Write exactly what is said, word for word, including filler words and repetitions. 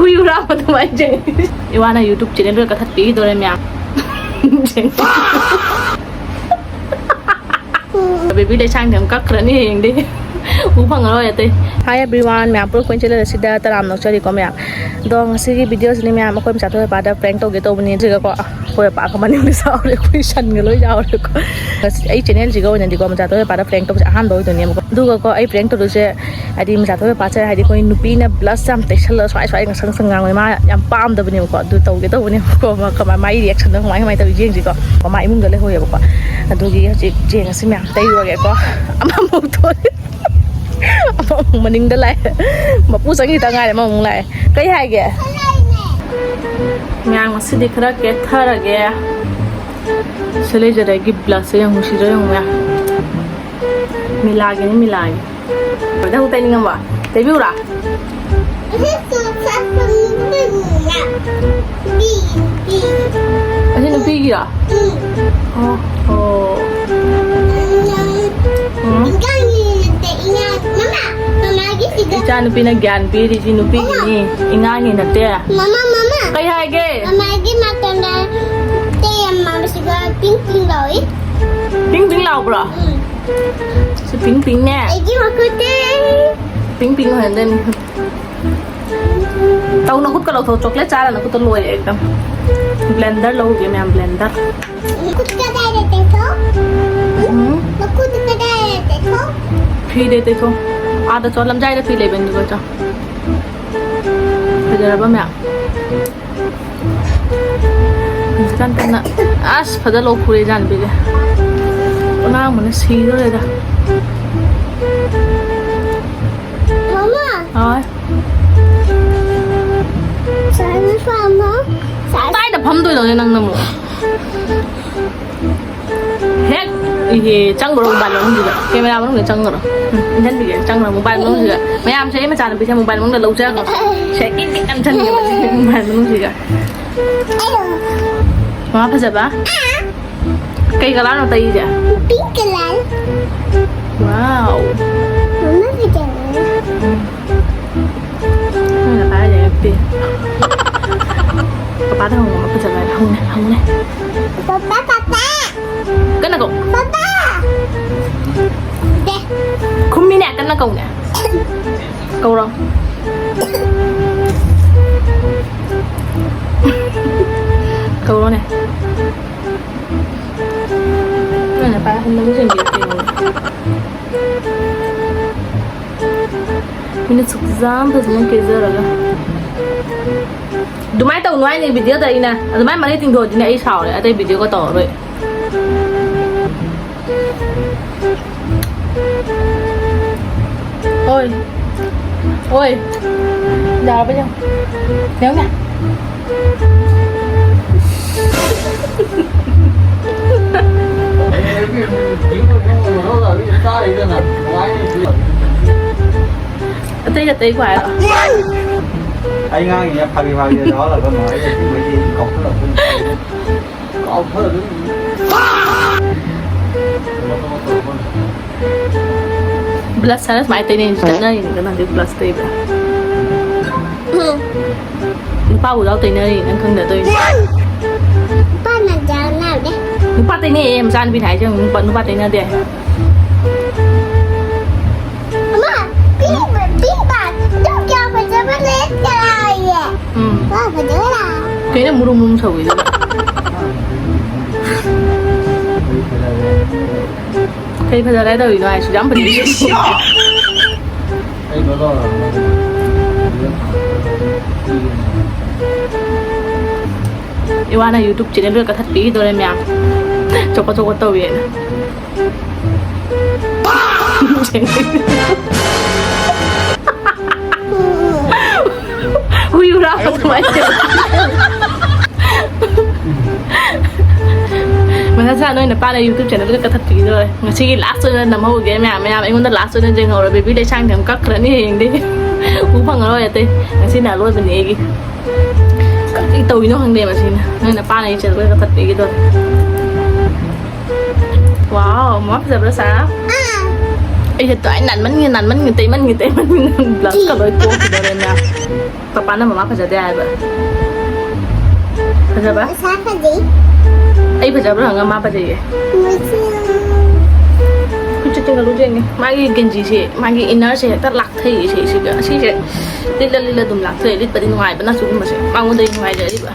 ꯍꯨꯏ ꯍꯨꯔꯥꯟꯕ ꯑꯗꯨꯃꯥꯏꯅ ꯆꯦꯟ꯫ ꯏꯋꯥꯅ YouTube channel ꯀꯛꯊꯠꯄꯤꯈꯤꯗꯣꯔꯦ ꯃꯌꯥꯝ꯫ Baby ꯂꯩꯁꯥꯡꯗꯤ ꯑꯃꯨꯛ ꯀꯛꯈ꯭ꯔꯅꯤ ꯍꯌꯦꯡꯗꯤ꯫ ꯎ ꯐꯪꯉꯔꯣꯏ ꯑꯇꯩ꯫ Hi everyone, ꯃꯌꯥꯝ ꯄꯨꯂꯞ ꯀꯣꯏꯟ ꯆꯦꯜꯂꯒ ꯁꯤꯗ ꯇꯔꯥꯝ ꯅꯣꯛꯆꯔꯤꯀꯣ ꯃꯌꯥꯝ꯫ ꯑꯗꯣ ꯉꯁꯤꯒꯤ videoꯁꯤꯅ ꯃꯌꯥꯝ ꯑꯩꯈꯣꯏ ꯃꯆꯥ ꯊꯣꯏ ꯄꯥꯗ prank ꯇꯧꯒꯦ ꯇꯧꯕꯅꯤ ꯑꯗꯨꯒꯀꯣ꯫ ꯑꯩꯈꯣꯏ ꯑꯄꯥꯒ ꯃꯅꯤꯡꯗ ꯌꯥꯎꯔꯦ, ꯑꯩꯈꯣꯏ ꯁꯟꯒ ꯂꯣꯏ ꯌꯥꯎꯔꯦꯀꯣ꯫ ꯑꯁ, ꯑꯩ channelꯁꯤꯒ ꯑꯣꯏꯅꯗꯤꯀꯣ ꯃꯆꯥ ꯊꯣꯏ ꯄꯥꯗ prank ꯇꯧꯕꯁꯦ ꯑꯍꯥꯟꯕ ꯑꯣꯏꯗꯣꯏꯅꯦꯕꯀꯣ꯫ ꯑꯗꯨꯒꯀꯣ ꯑꯩ prank ꯇꯧꯗꯣꯏꯁꯦ ꯍꯥꯏꯗꯤ ꯃꯆꯥ ꯊꯣꯏ ꯄꯥꯠꯁꯦ ꯍꯥꯏꯗꯤ ꯑꯩꯈꯣꯏ ꯅꯨꯄꯤꯅ blush ꯌꯥꯝ ꯇꯩꯁꯜꯂꯒ ꯁ꯭ꯋꯥꯏ ꯁ꯭ꯋꯥꯏ ꯉꯁꯪ ꯉꯁꯪ ꯉꯥꯡꯕꯅꯦ ꯃꯥ ꯌꯥꯝ ꯄꯥꯝꯗꯕꯅꯦꯕꯀꯣ꯫ ꯑꯗꯨ ꯇꯧꯒꯦ ꯇꯧꯕꯅꯦꯕꯀꯣ꯫ ꯃꯥ ꯀꯃꯥꯏ, ꯃꯥꯏ reactionꯗꯣ ꯀꯃꯥꯏ ꯀꯃꯥꯏꯅ ꯇꯧꯋꯤ ꯌꯦꯡꯁꯤꯀꯣ꯫ ꯃꯥ ꯏꯃꯨꯡꯗ ꯂꯩꯍꯧꯋꯦꯕꯀꯣ꯫ ꯑꯗꯨꯒꯤ ꯍꯧꯖꯤꯛ ꯌꯦꯡꯉꯁꯤ ꯃꯌꯥꯝ ꯇꯩꯔꯨꯔꯒꯦꯀꯣ꯫ ꯑꯃꯃꯨꯛ ꯊꯣꯛꯑꯦ꯫ ꯑꯃꯃꯨꯛ ꯃꯅꯤꯡꯗ ꯂꯥꯛꯑꯦ꯫ ꯃꯄꯨ ꯆꯪꯈꯤꯇ ꯉꯥꯏꯔꯦ ꯑꯃꯃꯨꯛ ꯂꯥꯛꯑꯦ꯫ ꯀꯩ ꯍꯥꯏꯒꯦ? ꯃꯌꯥꯝ ꯉꯁꯤꯗꯤ ꯈꯔ ꯀꯦꯊꯔꯒꯦ꯫ ꯁꯤ ꯂꯩꯖꯔꯦ ꯑꯩꯒꯤ blushꯁꯦ ꯌꯥꯝ ꯅꯨꯡꯁꯤꯗ꯭ꯔꯥ ꯌꯦꯡꯉꯨꯅꯦ꯫ ꯃꯤꯂꯥꯒꯤꯅꯤ ꯃꯤꯂꯥꯒꯤ꯫ ꯅꯪ ꯇꯩꯅꯤꯡꯉꯕꯣ? ꯇꯩꯕꯤꯌꯨꯔꯥ? ꯑꯁꯤ ꯅꯨꯄꯤꯒꯤꯔꯣ? ꯑꯣ, ꯑꯣ꯫ ꯎꯝ꯫ ꯏꯆꯥ ꯅꯨꯄꯤꯅ ꯒ꯭ꯌꯥꯟ ꯄꯤꯔꯤꯁꯤ ꯅꯨꯄꯤꯒꯤꯅꯤ, ꯏꯉꯥꯡꯒꯤ ꯅꯠꯇꯦ꯫ ꯃꯃꯥ, ꯃꯃꯥ꯫ ꯀꯩ ꯍꯥꯏꯒꯦ? ꯃꯃꯥꯒꯤ ꯃꯇꯝꯗ ꯇꯩ ꯑꯃ ꯁꯤꯒ pink pink ꯂꯥꯎꯏ꯫ Pink pink ꯂꯥꯎꯕ꯭ꯔꯣ? ꯎꯝ꯫ ꯁꯤ pink pinkꯅꯦ꯫ ꯑꯩꯒꯤ ꯃꯈꯨꯠꯇ꯫ Pink pink ꯑꯣꯏꯍꯟꯗꯣꯏꯅꯤ꯫ ꯇꯧ, ꯅꯈꯨꯠꯀ ꯂꯧꯊꯣꯛ꯫ Chocolate ꯆꯥꯔ ꯅꯈꯨꯠꯇ ꯂꯣꯏꯔꯦ ꯑꯦꯛꯗꯝ꯫ Blender ꯂꯧꯔꯨꯒꯦ ꯃꯌꯥꯝ, blender꯫ ꯃꯈꯨꯠ ꯀꯗꯥꯏꯗ ꯇꯩꯊꯣꯛ? ꯎꯝ꯫ ꯃꯈꯨꯠ ꯀꯗꯥꯏꯗ ꯇꯩꯊꯣꯛ? ꯐꯤꯗ ꯇꯩꯊꯣꯛ꯫ ꯑꯥꯗ ꯆꯣ, ꯂꯝꯖꯥꯏꯗ ꯐꯤ ꯂꯩꯕꯅꯤꯀꯣ, ꯆꯣ꯫ ꯐꯖꯔꯕ ꯃꯌꯥꯝ꯫ ꯍꯧꯖꯤꯛꯀꯥꯟ ꯀꯟꯅ ꯑꯁ ꯐꯖ ꯂꯣꯛ ꯈꯨꯔꯦ ꯏꯆꯥꯅꯨꯄꯤꯁꯦ꯫ ꯑꯉꯥꯡꯕꯅ ꯁꯤꯗꯣꯔꯦꯗ꯫ ꯃꯃꯥ꯫ ꯍꯣꯏ꯫ ꯁꯥꯏꯟꯁ ꯐꯝꯃꯣ꯫ ꯀꯥꯏꯗ ꯐꯝꯗꯣꯏꯅꯣꯅꯦ ꯅꯪꯅ ꯑꯃꯨꯛ? ꯍꯦꯛ ꯏꯍꯦ ꯆꯪꯈ꯭ꯔꯣ ꯃꯣꯕꯥꯏꯜ ꯃꯅꯨꯡꯁꯤꯗ, camera ꯃꯅꯨꯡꯗ ꯆꯪꯈ꯭ꯔꯣ꯫ ꯎꯝ, ꯏꯟꯖꯟꯕꯤꯒꯦ, ꯆꯪꯈ꯭ꯔꯣ ꯃꯣꯕꯥꯏꯜ ꯃꯅꯨꯡꯁꯤꯗ꯫ ꯃꯌꯥꯝꯁꯦ ꯑꯩ ꯃꯆꯥꯅꯨꯄꯤꯁꯦ ꯃꯣꯕꯥꯏꯜ ꯃꯅꯨꯡꯗ ꯂꯧꯖꯈ꯭ꯔꯣ꯫ ꯁꯦ ꯀꯤꯟ ꯀꯤꯟ ꯅꯝꯁꯟꯒꯦꯕ ꯁꯤ ꯃꯣꯕꯥꯏꯜ ꯃꯅꯨꯡꯁꯤꯗ꯫ ꯃꯃꯥ ꯐꯖꯕ꯫ ꯀꯩ colourꯅꯣ ꯇꯩꯔꯤꯁꯦ? Pink colour꯫ Wow꯫ ꯃꯃꯥ ꯐꯖꯕ꯫ ꯎꯝ꯫ ꯅꯪꯅ ꯀꯥꯏꯗꯩ ꯄꯤ-, ꯄꯥꯗ ꯍꯪꯉꯣ, ꯐꯖꯕ ꯍꯥꯏꯅ ꯍꯪꯉꯨꯅꯦ, ꯍꯪꯉꯨꯅꯦ꯫ Papa, papa. ꯀꯟꯅ ꯀꯧ꯫ ꯄꯄꯥ꯫ ꯗꯦ꯫ ꯈꯨꯝꯃꯤꯅꯦ, ꯀꯟꯅ ꯀꯧꯅꯦ꯫ ꯀꯧꯔꯣ꯫ ꯀꯧꯔꯣꯅꯦ꯫ ꯅꯪꯅ ꯄꯥꯏ ꯍꯟꯗꯛ ꯆꯦꯟꯕꯤꯔꯛꯇꯦ꯫ ꯃꯤꯅ ꯁꯨꯛ ꯌꯥꯝ ꯐꯖꯅ ꯀꯦꯖꯔꯒ꯫ ꯑꯗꯨꯃꯥꯏꯅ ꯇꯧꯅꯨ ꯍꯥꯏꯅꯤ ꯚꯤꯗꯤꯑꯣꯗ ꯑꯩꯅ꯫ ꯑꯗꯨꯃꯥꯏꯅ ꯃꯔꯩ ꯇꯤꯡꯊꯣꯛꯑꯗꯤꯅꯦ ꯑꯩ ꯁꯥꯎꯔꯦ꯫ ꯑꯇꯩ ꯚꯤꯗꯤꯑꯣꯒ ꯇꯧꯔꯔꯣꯏ꯫ ꯑꯣꯏ꯫ ꯑꯣꯏ꯫ ꯌꯥꯔꯕ ꯌꯦꯡꯉꯨ꯫ ꯌꯦꯡꯉꯨꯅꯦ꯫ ꯑꯇꯩ ꯑꯇꯩ ꯈ꯭ꯋꯥꯏ꯫ ꯑꯩ ꯉꯥꯡꯉꯤꯅꯦ ꯐꯥꯒꯤ ꯐꯥꯒꯤ ꯌꯥꯎꯍꯜꯂꯛꯀꯅꯨ꯫ ꯑꯩ ꯑꯁꯦꯡꯕꯩꯗꯤ ꯀꯥꯎꯁꯜꯂꯛꯄꯅꯤ꯫ ꯀꯥꯎꯊꯔꯛꯀꯅꯤ꯫ ꯕ꯭ꯂꯁ ꯍꯥꯏꯔ ꯁꯨꯃꯥꯏꯅ ꯇꯩꯅꯩ, ꯆꯠꯅꯔꯤꯅꯤ ꯀꯅꯥꯗꯤ ꯕ꯭ꯂꯁ ꯇꯩꯕ꯭ꯔꯥ? ꯅꯨꯄꯥꯕꯨ ꯌꯥꯎ ꯇꯩꯅꯔꯤ, ꯅꯪ ꯈꯪꯗ ꯇꯧꯔꯤꯅꯤ꯫ ꯅꯨꯄꯥꯅ ꯌꯥꯎꯅꯕꯅꯦ꯫ ꯅꯨꯄꯥ ꯇꯩꯅꯩꯌꯦ, ꯃꯆꯥꯅꯨꯄꯤꯅ ꯍꯥꯏꯁꯦ ꯌꯦꯡꯉꯨ, ꯅꯨꯄꯥ, ꯅꯨꯄꯥ ꯇꯩꯅꯗꯦ꯫ ꯑꯃ, ꯄꯤꯡ, ꯄꯤꯡ ꯄꯥꯠ, ꯑꯗꯨꯝ ꯀꯌꯥ ꯐꯖꯕ ꯂꯩ ꯇꯥꯏꯌꯦ꯫ ꯎꯝ꯫ ꯋꯥ, ꯐꯖꯕ ꯂꯥꯛ꯫ ꯀꯩꯅꯣ ꯃꯨꯔꯨꯝ ꯃꯨꯔꯨꯝ ꯁꯧꯏꯗꯨꯅ? ꯀꯩ ꯐꯖꯔꯦ ꯇꯧꯔꯤꯅꯣ ꯍꯥꯏꯁꯤ? ꯌꯥꯝ ꯐꯖꯩ꯫ ꯏꯋꯥꯅ YouTube channel ꯂꯣꯏ ꯀꯛꯊꯠꯄꯤꯈꯤꯗꯣꯔꯦ ꯃꯌꯥꯝ꯫ ꯆꯣꯀꯣ ꯆꯣꯀꯣ ꯇꯧꯋꯦꯅ꯫ ꯍꯨꯏ ꯍꯨꯔꯥꯟꯕ ꯑꯗꯨꯃꯥꯏꯅ ꯇꯧꯋꯦ꯫ ꯃꯊꯪ ꯅꯣꯏ ꯅꯄꯥꯅ YouTube channel ꯀꯛꯊꯠꯄꯤꯈꯤꯗꯣꯔꯦ꯫ ꯉꯁꯤꯒꯤ last ꯑꯣꯏꯅ ꯅꯝꯍꯧꯒꯦ ꯃꯌꯥꯝ, ꯃꯌꯥꯝ ꯑꯩꯉꯣꯟꯗ last ꯑꯣꯏꯅ ꯌꯦꯡꯍꯧꯔꯣ꯫ Baby ꯂꯩꯁꯥꯡꯗꯤ ꯑꯃꯨꯛ ꯀꯛꯈ꯭ꯔꯅꯤ ꯍꯌꯦꯡꯗꯒꯤ꯫ ꯎ ꯐꯪꯉꯔꯣꯏ ꯑꯇꯩ꯫ ꯉꯁꯤꯅ ꯑꯔꯣꯏꯕꯅꯤ ꯑꯩꯒꯤ꯫ ꯀꯔꯤ ꯇꯧꯔꯤꯅꯣ ꯈꯪꯗꯦ ꯃꯁꯤꯅ꯫ ꯅꯣꯏ ꯅꯄꯥꯅ ꯑꯩ channel ꯀꯛꯊꯠꯄꯤꯈꯤꯗꯣꯔꯦ꯫ Wow, ꯃꯃꯥ ꯐꯖꯕ꯭ꯔꯥ ꯁꯥ? ꯑꯩꯁꯦ ꯇꯣꯏ ꯅꯥꯟꯃꯟꯒꯤ, ꯅꯥꯟꯃꯟꯒꯤ, ꯇꯩꯃꯟꯒꯤ, ꯇꯩꯃꯟꯒꯤ blush ꯀ ꯂꯣꯏ ꯀꯣꯛꯈꯤꯗꯣꯔꯦ ꯃꯌꯥꯝ꯫ ꯄꯄꯥꯅ ꯃꯃꯥ ꯐꯖꯗꯦ ꯍꯥꯏꯕ꯫ ꯐꯖꯕ? ꯏꯁꯥ ꯐꯖꯩ꯫ ꯑꯩ ꯐꯖꯕ꯭ꯔꯥ ꯍꯪꯉ ꯃꯥ ꯐꯖꯩꯌꯦ꯫ ꯃꯨꯁꯨ꯫ ꯈꯨꯠꯁꯦ ꯆꯤꯡꯍꯜꯂꯨꯁꯦ ꯌꯦꯡꯉꯦ꯫ ꯃꯥꯒꯤ ꯒꯦꯟꯖꯤꯁꯦ, ꯃꯥꯒꯤ innerꯁꯦ ꯍꯦꯛꯇ ꯂꯥꯛꯊꯩꯌꯦ ꯁꯤꯁꯤꯒ꯫ ꯁꯤꯁꯦ ꯂꯤꯠꯂ ꯂꯤꯠꯂ ꯑꯗꯨꯝ ꯂꯥꯛꯊꯣꯛꯑꯦ꯫ ꯂꯤꯠꯄꯗꯤ ꯅꯨꯡꯉꯥꯏꯕꯅ ꯁꯤꯒꯨꯝꯕꯁꯦ ꯃꯉꯣꯟꯗꯗꯤ ꯅꯨꯡꯉꯥꯏꯖꯔꯤꯕ꯫